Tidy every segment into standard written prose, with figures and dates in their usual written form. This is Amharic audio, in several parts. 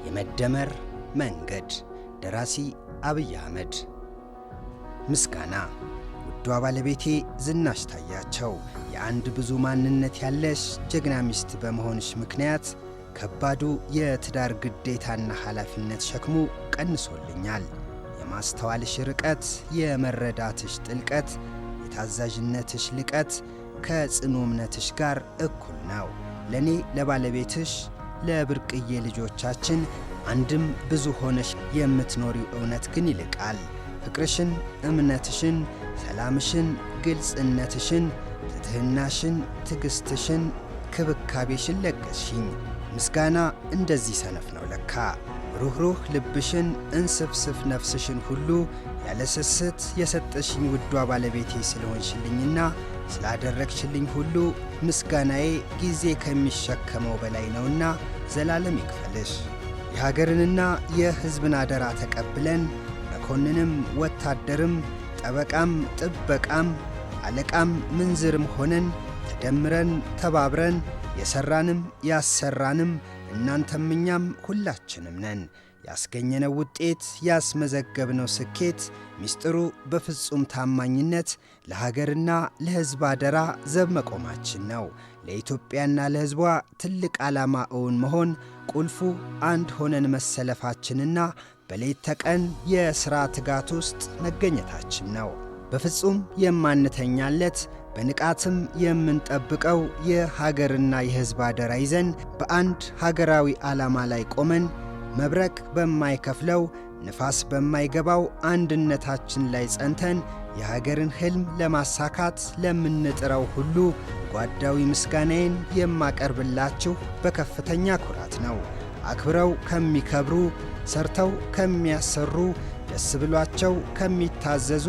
የመደመር መንገድ፣ ደራሲ አብይ አህመድ። ምስጋና። ውዷ ባለቤቴ ዝናሽ ታያቸው፣ የአንድ ብዙ ማንነት ያለሽ ጀግና ሚስት በመሆንሽ ምክንያት ከባዱ የትዳር ግዴታና ኃላፊነት ሸክሙ ቀንሶልኛል። የማስተዋልሽ ርቀት፣ የመረዳትሽ ጥልቀት፣ የታዛዥነትሽ ልቀት ከጽኑ እምነትሽ ጋር እኩል ነው። ለእኔ ለባለቤትሽ፣ ለብርቅዬ ልጆቻችን አንድም ብዙ ሆነሽ የምትኖሪው እውነት ግን ይልቃል። ፍቅርሽን፣ እምነትሽን፣ ሰላምሽን፣ ግልጽነትሽን፣ ትሕትናሽን፣ ትዕግሥትሽን፣ ክብካቤሽን ለገስሽኝ። ምስጋና እንደዚህ ሰነፍ ነው ለካ። ሩኅሩህ ልብሽን፣ እንስፍስፍ ነፍስሽን ሁሉ ያለ ስስት የሰጠሽኝ ውዷ ባለቤቴ ስለሆንሽልኝና ስላደረግሽልኝ ሁሉ ምስጋናዬ ጊዜ ከሚሸከመው በላይ ነውና ዘላለም ይክፈልሽ። የሀገርንና የሕዝብን አደራ ተቀብለን መኮንንም ወታደርም ጠበቃም ጥበቃም አለቃም ምንዝርም ሆነን ተደምረን ተባብረን የሠራንም ያሰራንም እናንተም እኛም ሁላችንም ነን። ያስገኘነው ውጤት፣ ያስመዘገብነው ስኬት ሚስጥሩ በፍጹም ታማኝነት ለሀገርና ለሕዝብ አደራ ዘብ መቆማችን ነው። ለኢትዮጵያና ለሕዝቧ ትልቅ ዓላማ እውን መሆን ቁልፉ አንድ ሆነን መሰለፋችንና በሌት ተቀን የሥራ ትጋት ውስጥ መገኘታችን ነው። በፍጹም የማንተኛለት፣ በንቃትም የምንጠብቀው የሀገርና የሕዝብ አደራ ይዘን በአንድ ሀገራዊ ዓላማ ላይ ቆመን መብረቅ በማይከፍለው፣ ንፋስ በማይገባው አንድነታችን ላይ ጸንተን የሀገርን ሕልም ለማሳካት ለምንጥረው ሁሉ ጓዳዊ ምስጋናዬን የማቀርብላችሁ በከፍተኛ ኩራት ነው። አክብረው ከሚከብሩ፣ ሰርተው ከሚያሰሩ፣ ደስ ብሏቸው ከሚታዘዙ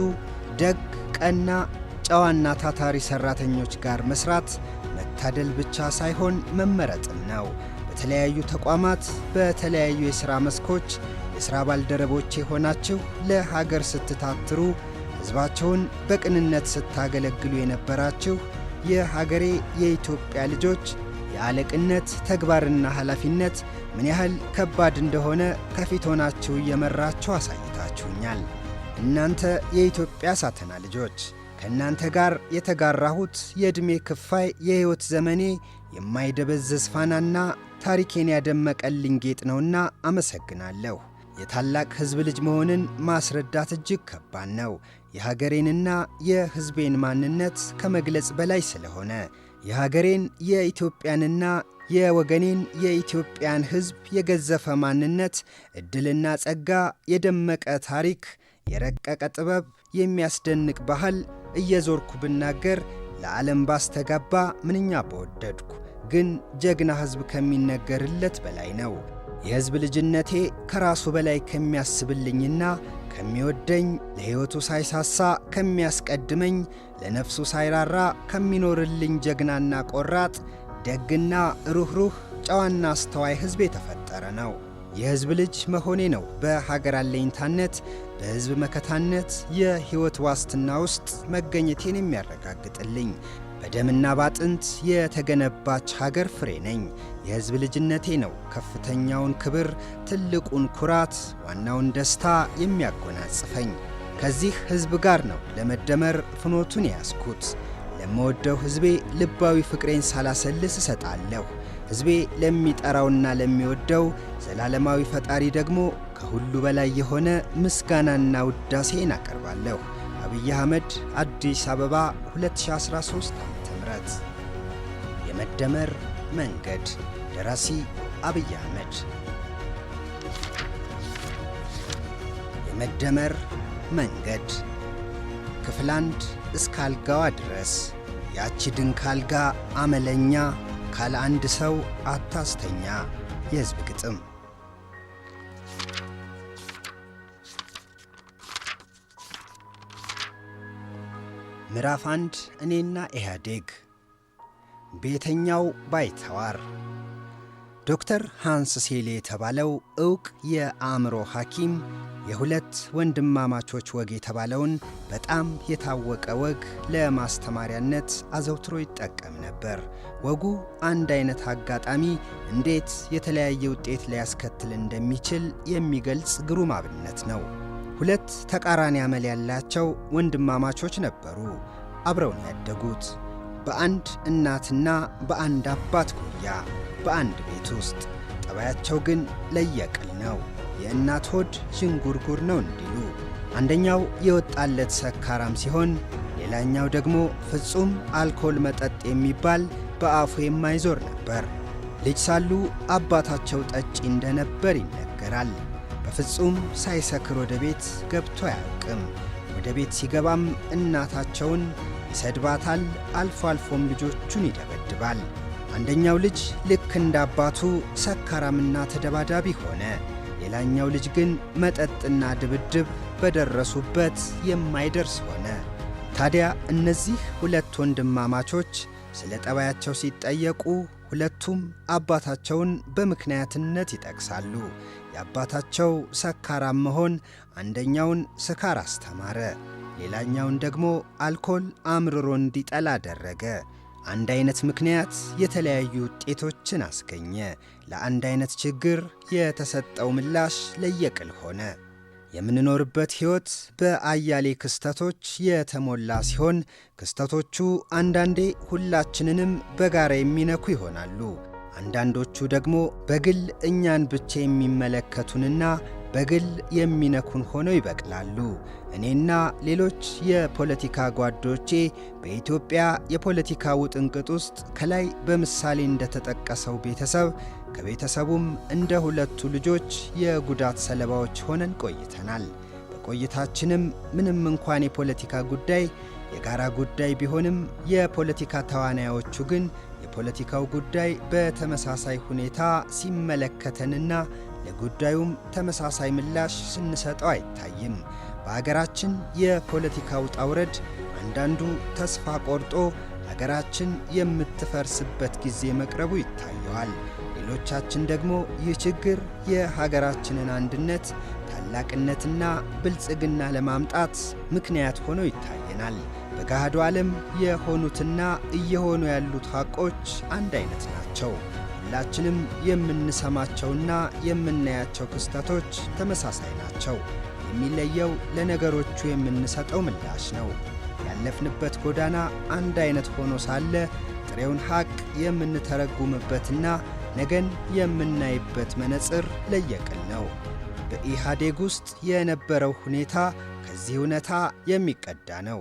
ደግ፣ ቀና፣ ጨዋና ታታሪ ሠራተኞች ጋር መሥራት መታደል ብቻ ሳይሆን መመረጥም ነው። በተለያዩ ተቋማት፣ በተለያዩ የሥራ መስኮች የሥራ ባልደረቦቼ ሆናችሁ ለሀገር ስትታትሩ፣ ሕዝባቸውን በቅንነት ስታገለግሉ የነበራችሁ የሀገሬ የኢትዮጵያ ልጆች፣ የአለቅነት ተግባርና ኃላፊነት ምን ያህል ከባድ እንደሆነ ከፊት ሆናችሁ እየመራችሁ አሳይታችሁኛል። እናንተ የኢትዮጵያ ሳተና ልጆች፣ ከእናንተ ጋር የተጋራሁት የዕድሜ ክፋይ የሕይወት ዘመኔ የማይደበዝዝ ፋናና ታሪኬን ያደመቀልኝ ጌጥ ነውና አመሰግናለሁ። የታላቅ ሕዝብ ልጅ መሆንን ማስረዳት እጅግ ከባድ ነው። የሀገሬንና የሕዝቤን ማንነት ከመግለጽ በላይ ስለሆነ፣ የሀገሬን የኢትዮጵያንና የወገኔን የኢትዮጵያን ሕዝብ የገዘፈ ማንነት፣ ዕድልና ጸጋ፣ የደመቀ ታሪክ፣ የረቀቀ ጥበብ፣ የሚያስደንቅ ባህል እየዞርኩ ብናገር፣ ለዓለም ባስተጋባ ምንኛ በወደድኩ። ግን ጀግና ሕዝብ ከሚነገርለት በላይ ነው። የሕዝብ ልጅነቴ ከራሱ በላይ ከሚያስብልኝና ከሚወደኝ፣ ለሕይወቱ ሳይሳሳ ከሚያስቀድመኝ፣ ለነፍሱ ሳይራራ ከሚኖርልኝ ጀግናና ቆራጥ፣ ደግና ሩኅሩህ፣ ጨዋና አስተዋይ ሕዝብ የተፈጠረ ነው። የሕዝብ ልጅ መሆኔ ነው በሀገር አለኝታነት፣ በሕዝብ መከታነት የሕይወት ዋስትና ውስጥ መገኘቴን የሚያረጋግጥልኝ። በደምና ባጥንት የተገነባች ሀገር ፍሬ ነኝ። የሕዝብ ልጅነቴ ነው ከፍተኛውን ክብር፣ ትልቁን ኩራት፣ ዋናውን ደስታ የሚያጎናጽፈኝ። ከዚህ ሕዝብ ጋር ነው ለመደመር ፍኖቱን የያዝኩት። ለምወደው ሕዝቤ ልባዊ ፍቅሬን ሳላሰልስ እሰጣለሁ። ሕዝቤ ለሚጠራውና ለሚወደው ዘላለማዊ ፈጣሪ ደግሞ ከሁሉ በላይ የሆነ ምስጋናና ውዳሴን አቀርባለሁ። አብይ አህመድ፣ አዲስ አበባ፣ 2013 ዓ.ም። የመደመር መንገድ፣ ደራሲ አብይ አህመድ። የመደመር መንገድ፣ ክፍል 1። እስከ አልጋዋ ድረስ። ያቺ ድንክ አልጋ አመለኛ፣ ካለ አንድ ሰው አታስተኛ። የሕዝብ ግጥም። ምዕራፍ 1። እኔና ኢህአዴግ። ቤተኛው ባይተዋር። ዶክተር ሃንስ ሴሌ የተባለው ዕውቅ የአእምሮ ሐኪም የሁለት ወንድማማቾች ወግ የተባለውን በጣም የታወቀ ወግ ለማስተማሪያነት አዘውትሮ ይጠቀም ነበር። ወጉ አንድ አይነት አጋጣሚ እንዴት የተለያየ ውጤት ሊያስከትል እንደሚችል የሚገልጽ ግሩም አብነት ነው። ሁለት ተቃራኒ አመል ያላቸው ወንድማማቾች ነበሩ። አብረው ነው ያደጉት። በአንድ እናትና በአንድ አባት ጉያ፣ በአንድ ቤት ውስጥ። ጠባያቸው ግን ለየቅል ነው። የእናት ሆድ ዥንጉርጉር ነው እንዲሉ፣ አንደኛው የወጣለት ሰካራም ሲሆን፣ ሌላኛው ደግሞ ፍጹም አልኮል መጠጥ የሚባል በአፉ የማይዞር ነበር። ልጅ ሳሉ አባታቸው ጠጪ እንደነበር ይነገራል። በፍጹም ሳይሰክር ወደ ቤት ገብቶ አያውቅም። ወደ ቤት ሲገባም እናታቸውን ይሰድባታል፣ አልፎ አልፎም ልጆቹን ይደበድባል። አንደኛው ልጅ ልክ እንደ አባቱ ሰካራምና ተደባዳቢ ሆነ። ሌላኛው ልጅ ግን መጠጥና ድብድብ በደረሱበት የማይደርስ ሆነ። ታዲያ እነዚህ ሁለት ወንድማማቾች ስለ ጠባያቸው ሲጠየቁ ሁለቱም አባታቸውን በምክንያትነት ይጠቅሳሉ። የአባታቸው ሰካራም መሆን አንደኛውን ስካር አስተማረ፣ ሌላኛውን ደግሞ አልኮል አምርሮ እንዲጠላ አደረገ። አንድ አይነት ምክንያት የተለያዩ ውጤቶችን አስገኘ። ለአንድ አይነት ችግር የተሰጠው ምላሽ ለየቅል ሆነ። የምንኖርበት ሕይወት በአያሌ ክስተቶች የተሞላ ሲሆን፣ ክስተቶቹ አንዳንዴ ሁላችንንም በጋራ የሚነኩ ይሆናሉ። አንዳንዶቹ ደግሞ በግል እኛን ብቻ የሚመለከቱንና በግል የሚነኩን ሆነው ይበቅላሉ። እኔና ሌሎች የፖለቲካ ጓዶቼ በኢትዮጵያ የፖለቲካ ውጥንቅጥ ውስጥ ከላይ በምሳሌ እንደተጠቀሰው ቤተሰብ፣ ከቤተሰቡም እንደ ሁለቱ ልጆች የጉዳት ሰለባዎች ሆነን ቆይተናል። በቆይታችንም ምንም እንኳን የፖለቲካ ጉዳይ የጋራ ጉዳይ ቢሆንም፣ የፖለቲካ ተዋናዮቹ ግን የፖለቲካው ጉዳይ በተመሳሳይ ሁኔታ ሲመለከተንና ለጉዳዩም ተመሳሳይ ምላሽ ስንሰጠው አይታይም። በሀገራችን የፖለቲካ ውጣ ውረድ አንዳንዱ ተስፋ ቆርጦ ሀገራችን የምትፈርስበት ጊዜ መቅረቡ ይታየዋል። ሌሎቻችን ደግሞ ይህ ችግር የሀገራችንን አንድነት፣ ታላቅነትና ብልጽግና ለማምጣት ምክንያት ሆኖ ይታየናል። በገሃዱ ዓለም የሆኑትና እየሆኑ ያሉት ሐቆች አንድ አይነት ናቸው። ሁላችንም የምንሰማቸውና የምናያቸው ክስተቶች ተመሳሳይ ናቸው። የሚለየው ለነገሮቹ የምንሰጠው ምላሽ ነው። ያለፍንበት ጎዳና አንድ አይነት ሆኖ ሳለ ጥሬውን ሐቅ የምንተረጉምበትና ነገን የምናይበት መነጽር ለየቅል ነው። በኢህአዴግ ውስጥ የነበረው ሁኔታ ከዚህ እውነታ የሚቀዳ ነው።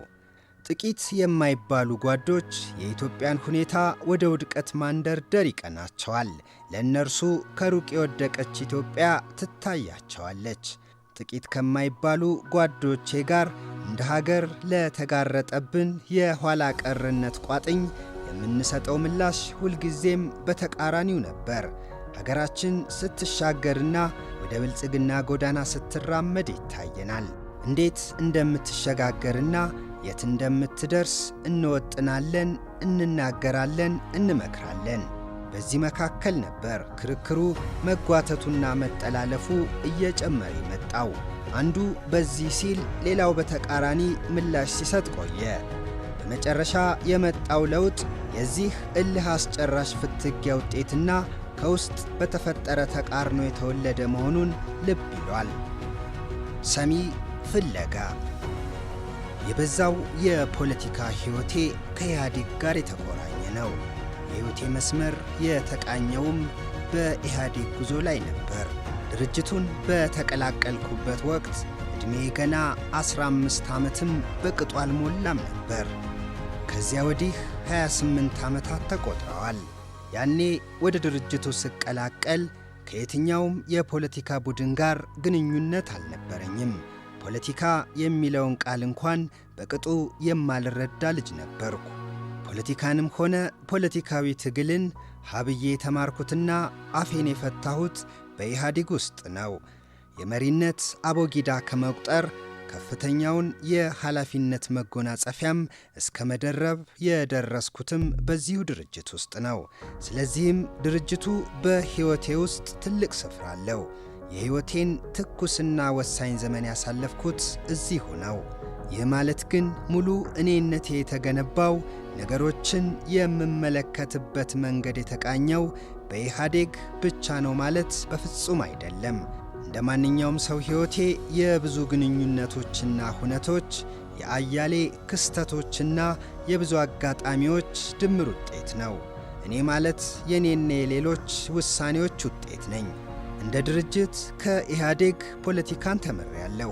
ጥቂት የማይባሉ ጓዶች የኢትዮጵያን ሁኔታ ወደ ውድቀት ማንደርደር ይቀናቸዋል። ለእነርሱ ከሩቅ የወደቀች ኢትዮጵያ ትታያቸዋለች። ጥቂት ከማይባሉ ጓዶቼ ጋር እንደ ሀገር ለተጋረጠብን የኋላ ቀርነት ቋጥኝ የምንሰጠው ምላሽ ሁልጊዜም በተቃራኒው ነበር። ሀገራችን ስትሻገርና ወደ ብልጽግና ጎዳና ስትራመድ ይታየናል። እንዴት እንደምትሸጋገርና የት እንደምትደርስ እንወጥናለን፣ እንናገራለን፣ እንመክራለን። በዚህ መካከል ነበር ክርክሩ፣ መጓተቱና መጠላለፉ እየጨመረ የመጣው። አንዱ በዚህ ሲል፣ ሌላው በተቃራኒ ምላሽ ሲሰጥ ቆየ። በመጨረሻ የመጣው ለውጥ የዚህ እልህ አስጨራሽ ፍትጊያ ውጤትና ከውስጥ በተፈጠረ ተቃርኖ የተወለደ መሆኑን ልብ ይሏል። ሰሚ ፍለጋ። የበዛው የፖለቲካ ሕይወቴ ከኢህአዴግ ጋር የተቆራኘ ነው። የሕይወቴ መስመር የተቃኘውም በኢህአዴግ ጉዞ ላይ ነበር። ድርጅቱን በተቀላቀልኩበት ወቅት ዕድሜ ገና 15 ዓመትም በቅጡ አልሞላም ነበር። ከዚያ ወዲህ 28 ዓመታት ተቆጥረዋል። ያኔ ወደ ድርጅቱ ስቀላቀል ከየትኛውም የፖለቲካ ቡድን ጋር ግንኙነት አልነበረኝም። ፖለቲካ የሚለውን ቃል እንኳን በቅጡ የማልረዳ ልጅ ነበርኩ። ፖለቲካንም ሆነ ፖለቲካዊ ትግልን ሀብዬ የተማርኩትና አፌን የፈታሁት በኢህአዴግ ውስጥ ነው። የመሪነት አቦጊዳ ከመቁጠር፣ ከፍተኛውን የኃላፊነት መጎናጸፊያም እስከ መደረብ የደረስኩትም በዚሁ ድርጅት ውስጥ ነው። ስለዚህም ድርጅቱ በሕይወቴ ውስጥ ትልቅ ስፍራ አለው። የሕይወቴን ትኩስና ወሳኝ ዘመን ያሳለፍኩት እዚሁ ነው። ይህ ማለት ግን ሙሉ እኔነቴ የተገነባው፣ ነገሮችን የምመለከትበት መንገድ የተቃኘው በኢህአዴግ ብቻ ነው ማለት በፍጹም አይደለም። እንደ ማንኛውም ሰው ሕይወቴ የብዙ ግንኙነቶችና ሁነቶች፣ የአያሌ ክስተቶችና የብዙ አጋጣሚዎች ድምር ውጤት ነው። እኔ ማለት የኔና የሌሎች ውሳኔዎች ውጤት ነኝ። እንደ ድርጅት ከኢህአዴግ ፖለቲካን ተምሬያለሁ።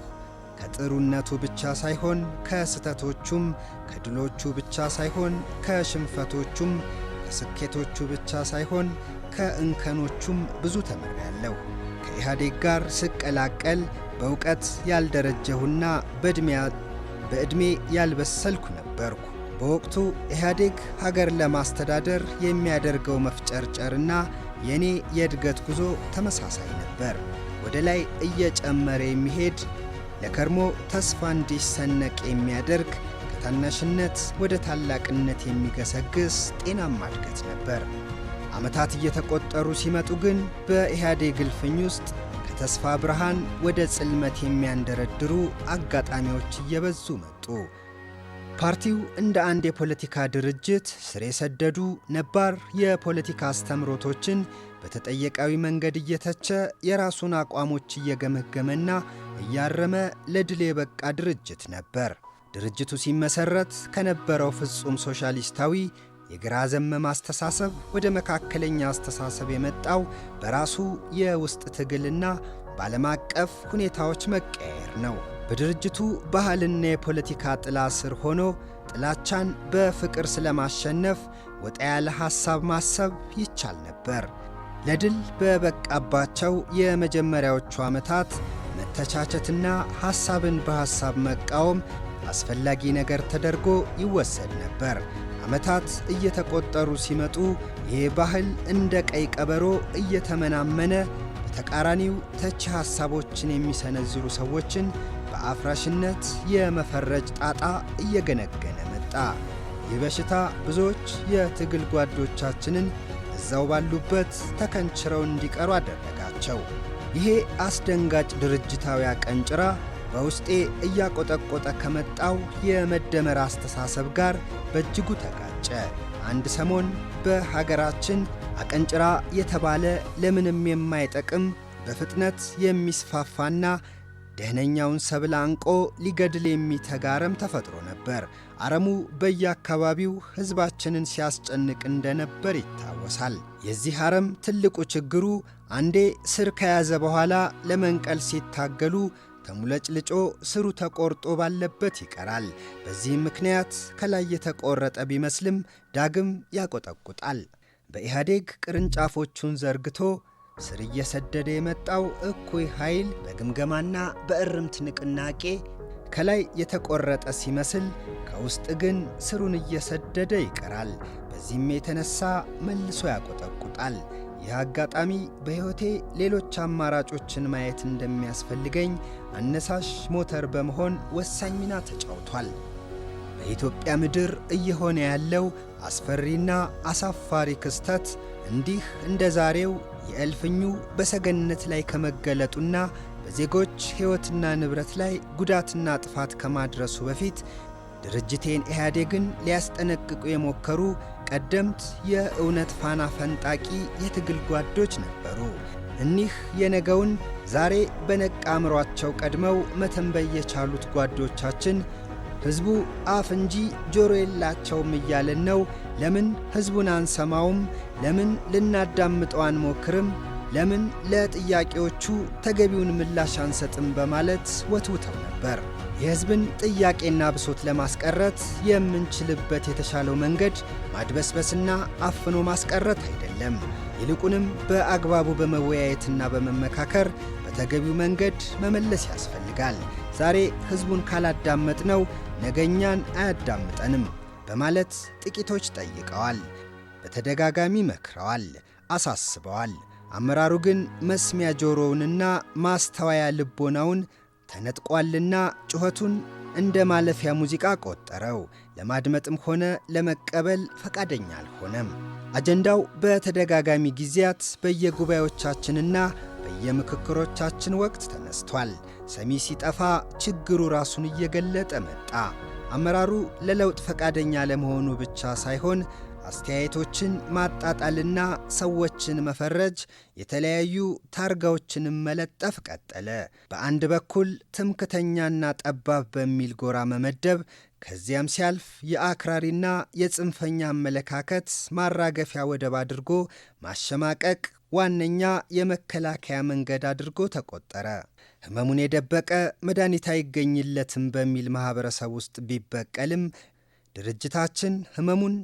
ከጥሩነቱ ብቻ ሳይሆን ከስህተቶቹም፣ ከድሎቹ ብቻ ሳይሆን ከሽንፈቶቹም፣ ከስኬቶቹ ብቻ ሳይሆን ከእንከኖቹም ብዙ ተምሬያለሁ። ከኢህአዴግ ጋር ስቀላቀል በእውቀት ያልደረጀሁና በዕድሜ ያልበሰልኩ ነበርኩ። በወቅቱ ኢህአዴግ ሀገር ለማስተዳደር የሚያደርገው መፍጨርጨርና የኔ የእድገት ጉዞ ተመሳሳይ ነበር። ወደ ላይ እየጨመረ የሚሄድ፣ ለከርሞ ተስፋ እንዲሰነቅ የሚያደርግ፣ ከታናሽነት ወደ ታላቅነት የሚገሰግስ ጤናማ እድገት ነበር። ዓመታት እየተቆጠሩ ሲመጡ ግን በኢህአዴግ እልፍኝ ውስጥ ከተስፋ ብርሃን ወደ ጽልመት የሚያንደረድሩ አጋጣሚዎች እየበዙ መጡ። ፓርቲው እንደ አንድ የፖለቲካ ድርጅት ስር የሰደዱ ነባር የፖለቲካ አስተምሮቶችን በተጠየቃዊ መንገድ እየተቸ፣ የራሱን አቋሞች እየገመገመና እያረመ ለድል የበቃ ድርጅት ነበር። ድርጅቱ ሲመሰረት ከነበረው ፍጹም ሶሻሊስታዊ የግራ ዘመም አስተሳሰብ ወደ መካከለኛ አስተሳሰብ የመጣው በራሱ የውስጥ ትግልና በዓለም አቀፍ ሁኔታዎች መቀየር ነው። በድርጅቱ ባህልና የፖለቲካ ጥላ ስር ሆኖ ጥላቻን በፍቅር ስለማሸነፍ ወጣ ያለ ሐሳብ ማሰብ ይቻል ነበር። ለድል በበቃባቸው የመጀመሪያዎቹ ዓመታት መተቻቸትና ሐሳብን በሐሳብ መቃወም አስፈላጊ ነገር ተደርጎ ይወሰድ ነበር። ዓመታት እየተቆጠሩ ሲመጡ ይህ ባህል እንደ ቀይ ቀበሮ እየተመናመነ በተቃራኒው ተቺ ሐሳቦችን የሚሰነዝሩ ሰዎችን በአፍራሽነት የመፈረጅ ጣጣ እየገነገነ መጣ። ይህ በሽታ ብዙዎች የትግል ጓዶቻችንን እዛው ባሉበት ተከንችረው እንዲቀሩ አደረጋቸው። ይሄ አስደንጋጭ ድርጅታዊ አቀንጭራ በውስጤ እያቆጠቆጠ ከመጣው የመደመር አስተሳሰብ ጋር በእጅጉ ተጋጨ። አንድ ሰሞን በሀገራችን አቀንጭራ የተባለ ለምንም የማይጠቅም፣ በፍጥነት የሚስፋፋና ደህነኛውን ሰብል አንቆ ሊገድል የሚተጋ አረም ተፈጥሮ ነበር። አረሙ በየአካባቢው ሕዝባችንን ሲያስጨንቅ እንደነበር ይታወሳል። የዚህ አረም ትልቁ ችግሩ አንዴ ስር ከያዘ በኋላ ለመንቀል ሲታገሉ ተሙለጭልጮ ስሩ ተቆርጦ ባለበት ይቀራል። በዚህም ምክንያት ከላይ የተቆረጠ ቢመስልም ዳግም ያቆጠቁጣል። በኢህአዴግ ቅርንጫፎቹን ዘርግቶ ስር እየሰደደ የመጣው እኩይ ኃይል በግምገማና በእርምት ንቅናቄ ከላይ የተቆረጠ ሲመስል ከውስጥ ግን ስሩን እየሰደደ ይቀራል። በዚህም የተነሳ መልሶ ያቆጠቁጣል። ይህ አጋጣሚ በሕይወቴ ሌሎች አማራጮችን ማየት እንደሚያስፈልገኝ አነሳሽ ሞተር በመሆን ወሳኝ ሚና ተጫውቷል። በኢትዮጵያ ምድር እየሆነ ያለው አስፈሪና አሳፋሪ ክስተት እንዲህ እንደ ዛሬው የእልፍኙ በሰገነት ላይ ከመገለጡና በዜጎች ሕይወትና ንብረት ላይ ጉዳትና ጥፋት ከማድረሱ በፊት ድርጅቴን ኢህአዴግን ሊያስጠነቅቁ የሞከሩ ቀደምት የእውነት ፋና ፈንጣቂ የትግል ጓዶች ነበሩ። እኒህ የነገውን ዛሬ በነቃ አእምሯቸው ቀድመው መተንበይ የቻሉት ጓዶቻችን ሕዝቡ አፍ እንጂ ጆሮ የላቸውም እያለን ነው። ለምን ሕዝቡን አንሰማውም? ለምን ልናዳምጠው አንሞክርም? ለምን ለጥያቄዎቹ ተገቢውን ምላሽ አንሰጥም? በማለት ወትውተው ነበር። የሕዝብን ጥያቄና ብሶት ለማስቀረት የምንችልበት የተሻለው መንገድ ማድበስበስና አፍኖ ማስቀረት አይደለም። ይልቁንም በአግባቡ በመወያየትና በመመካከር በተገቢው መንገድ መመለስ ያስፈልጋል። ዛሬ ሕዝቡን ካላዳመጥነው ነገኛን አያዳምጠንም በማለት ጥቂቶች ጠይቀዋል። በተደጋጋሚ መክረዋል፣ አሳስበዋል። አመራሩ ግን መስሚያ ጆሮውንና ማስተዋያ ልቦናውን ተነጥቋልና ጩኸቱን እንደ ማለፊያ ሙዚቃ ቆጠረው። ለማድመጥም ሆነ ለመቀበል ፈቃደኛ አልሆነም። አጀንዳው በተደጋጋሚ ጊዜያት በየጉባኤዎቻችንና በየምክክሮቻችን ወቅት ተነስቷል። ሰሚ ሲጠፋ ችግሩ ራሱን እየገለጠ መጣ። አመራሩ ለለውጥ ፈቃደኛ ለመሆኑ ብቻ ሳይሆን አስተያየቶችን ማጣጣልና ሰዎችን መፈረጅ፣ የተለያዩ ታርጋዎችንም መለጠፍ ቀጠለ። በአንድ በኩል ትምክተኛና ጠባብ በሚል ጎራ መመደብ፣ ከዚያም ሲያልፍ የአክራሪና የጽንፈኛ አመለካከት ማራገፊያ ወደብ አድርጎ ማሸማቀቅ ዋነኛ የመከላከያ መንገድ አድርጎ ተቆጠረ። ሕመሙን የደበቀ መድኃኒት አይገኝለትም በሚል ማኅበረሰብ ውስጥ ቢበቀልም ድርጅታችን ሕመሙን